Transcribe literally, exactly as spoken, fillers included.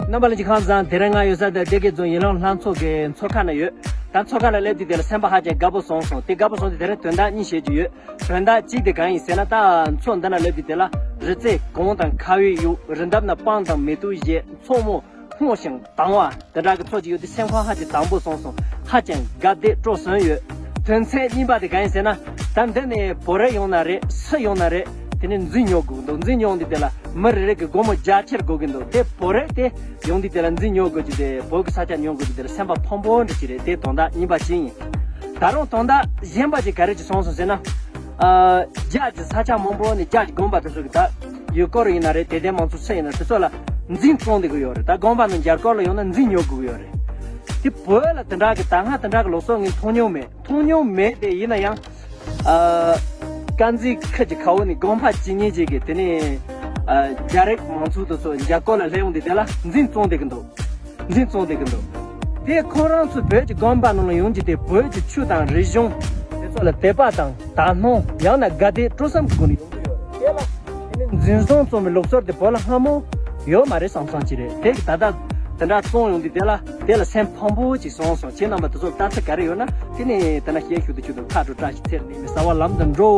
རྣམ་པ་ལྷན་རྒྱས་ཁམས་བཟང་། དེ་རིང་ང་ཡོད་ས་དེ་སྡེ་དགེ་རྫོང་ཡུལ་ལུང་ལྷ་མཚོ་གི་མཚོ་ཁ་ན་ཡོད། ད་མཚོ་ཁ་ན་སླེབས་དུས་དེ་ལ་སེམས་པ་ཧ་ཅང་དགའ་པོ་སོང་སོང་། དེ་དགའ་པོ་སོང་དུས་དེ་རིང་དོན་དག་གཉིས་བཤད་རྒྱུ་ཡོད། དོན་དག་གཅིག་དེ་གང་ཡིན་ཟེར་ན། ད་མཚོ་འདི་ན་སླེབས་དུས་དེ་ལ་རི་རྩེ་གངས་དང་ཁ་བའི་ཡུག་རི་འདབས་ན་སྤང་དང་མེ་ཏོག་བཞད། མཚོ་མོ་སྔོ་ཞིང་དྭངས་བ་དེ་འདྲ་གི་མཚོ་ཅིག་ཡོད་དུས་སེམས་ཁམས་ཧ་ཅང་དྭངས་པོ་སོང་སོང་། ཧ་ཅང་དགའ་བདེ་སྤྲོ་སོན་ཡོད། དོན་ཚན་གཉིས་པ་དེ་གང་ཡིན་ཟེར་ན། ད་འདི་ནས་བོད་རིགས་ཡོང་ན་རེད། སུ་ཡོང་ན་རེད། དེ་ནས་འཛིང་ཉོ་དགོས་ཀྱི་འདུག་འཛིང་ཉོ་འོང་དུས་དེ་ལ་མི་རེ་རེ་གི་སྒོར་མོ་བརྒྱ་ཁྱེར་དགོས་ཀྱི་འདུག་དེ་བོད་རིགས་དེ་ཡོང་དུས་དེ་ལ་འཛིང་ཉོ་དགོས་ཀྱི་དེ། བོད་ཀྱི་ས་ཆ་ཉོ་དགོས་ཀྱི་དེ་ལ་སེམས་པ་ཕམ་པོ་འདྲ་ཅིག་རེད། དེ་དོན་དག་གཉིས་པ་ཅིག་ཡིན། ད་རུང་དོན་དག་གཞན་པ་ཅིག་ག་རེ་ཅིག་སོང་སོང་ཟེར་ན། ཨ། རྒྱ་གི་ས་ཆ་མང་པོ་ནས་རྒྱ་གི་དགོན་པ་དེ་ཚོ་གི་ད་ཡུལ་སྐོར་ཡིན་ན་རེད། དད་ལྡན་མང་ཚོགས་སུ་ཡིན་ན་དེ་ཚོ་ལ་འཛིང་བཙོང་བསྡད་ཀྱི་ཡོད་རེད། ད་དགོན་པ་ནང་མཇལ་སྐོར་ལ་ཡོང་ན་འཛིང་ཉོ་དགོས་ཀྱི་ཡོད་རེད། དེ་བོད་ལ་དེ་འདྲ་གི་ད་སྔ་དེ་འདྲ་གི་ལུགས་སྲོལ་ངས་མཐོང་མྱོང་མེད། མཐོང་མྱོང་མེད་དེ། ཡིན་ན་ཡང་། ཨ། དཀར་མཛེས་ཁུལ་གྱི་ཁ་འོག་ནས་དགོན་པ་གཅིག་གཉིས་ཅིག་གིས་དེ་ནས། ཨ། རྒྱ་རིགས་མང་ཚོགས་དེ་ཚོ་མཇལ་སྐོར་ལ་སླེབས་ཡོང་དུས་དེ་ལ་འཛིང་བཙོང་བསྡད་ཀྱི་འདུག་འཛིང་བཙོང་བསྡད་ཀྱི་འདུག་དེ་ཁོང་རང་ཚོ་བོད་ཀྱི་དགོན་པ་ནང་ལ་ཡོང་རྒྱུ་དེ་བོད་ཀྱི་ཆོས་དང་རིག་གཞུང་དེ་ཚོ་ལ་དད་པ་དང་དག་སྣང་། ཡང་ན་དགའ་བདེ་སྤྲོ་བསམ་གྱི་སྒོ་ནས་ཡོང་གི་ཡོད་རེད། དེ་ལ་དེ་ནི་འཛིང་བཟུང་བཙོང་བའི་ལུགས་སྲོལ་དེ་བོད་ལ་སྔ་མོ་ཡོད་མ་རེད་བསམ་བསམ་ཅིག་རེད། དེ་གི་ད་ལྟ་དེ་འདྲ་བཙོང་ཡོང་དུས་དེ་ལ་དེ་ལ་སེམས་ཕམ་པོ་ཅིག་སོང་སོང་། ཁྱེད་རྣམ་པ་དེ་ཚོར་ལྟ་ཚུལ་ག་རེ་ཡོད་ན་དེ་ནི་དེ་ན་ཞལ་བཞུགས་དུ་ཆུ་དུ་ཁ་དྲོ་བཀྲ་ཤིས་ཚེ་རིང་ནས་གསལ་བ་ལམ་དུ་འགྲོ།